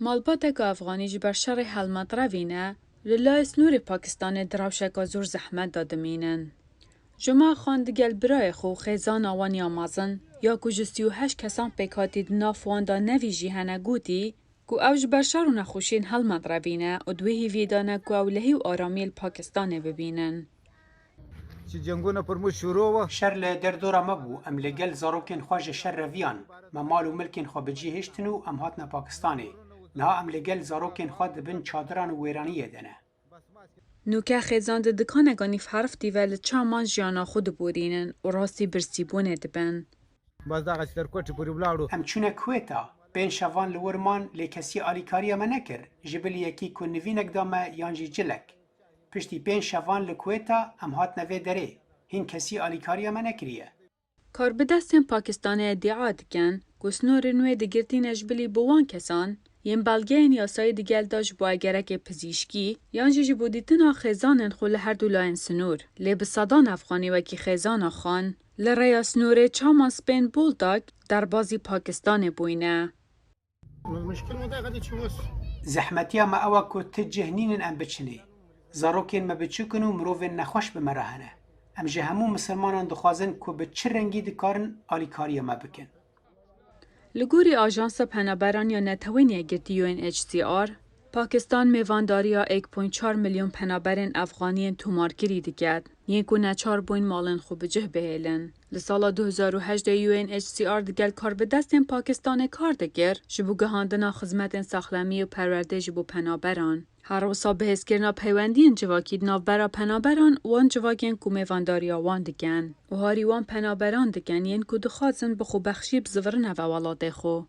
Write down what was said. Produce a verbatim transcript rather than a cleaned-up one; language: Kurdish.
Malbateka Efxanî ji ber şerê helmet revîne, li layê snorê Pakistanê di rewşeka zor zehmet de dimînin. Juma Xan digel birayê xwe û xêzana wan ya mezin, ya ku ji sî û heşt kesan pêk hatî di nav wan de nevî jî hene, gotî ku ew ji ber şer û nexweşiyên helmet revîne û di wê hîviyê de ne ku ew lehî û aramiyê li Pakistanê bibînin. Şer li derdora me bû, em li gel zarokên xwe ji şer reviyan, me mal û milkên xwe bi cî hiştin û em hatine Pakistanê. Niha em li gel zarokên xwe di bin çadiran û wêraniyê de ne. Nûke xêzan di dikaneka nîvheriftî ve li çaman jiyana xwe diborînin û rastî birsîbûnê dibin. Em çûne Kuwêta, pênc şevan li wir man lê kesî alîkariya me nekir, ji bilî yekî ku nivînek da me yan jî cilek. Piştî pênc şevan li Kuwêta em hatine vê derê, hîn kesî alîkariya me nekiriye. Karbidestên Pakistanê îdia dikin ku snorên wê digirtîne ji bilî bo wan kesan yên belgeyên yasayî digel de ji bo egerekê pizîşkî yan jî ji bo dîtina xêzanên xwe li her du layên snor. Lê bi sedan Efxanî wekî xêzana Xan li rêya snorê çaman spên Boltak derbazî Pakistanê bûyne. Zehmetiya me ew e ku ti cih nînin em biçinê. Zarokên me biçûk in û mirovên nexweş bi me re hene. Em ji hemû misilmanan dixwazin ku bi çi rengî dikarin alîkariya me bikin. Li gorî Ajansa Penaberan ya Netewên Yekgirtî U N H C R, Pakistan mêvandariya êk point çar milyon penaberên Efxaniyên tomarkirî diket, yên ku neçar bûyn malên xwe bi cih bihêlin. Li sala du hezar û hejdeh U N H C R digel karbidestên Pakistanê kar dikir ji bo gihandina xizmetên saxlemî û perwerdê ji bo penaberan. Her wisa bihêzkirina peywendiyên civakî di navbera penaberan û wan civakên ku mêvandariya wan dikin û harî wan penaberan dikin yên ku dixwazin bi xwebexşî bizivirine ve welatê xwe.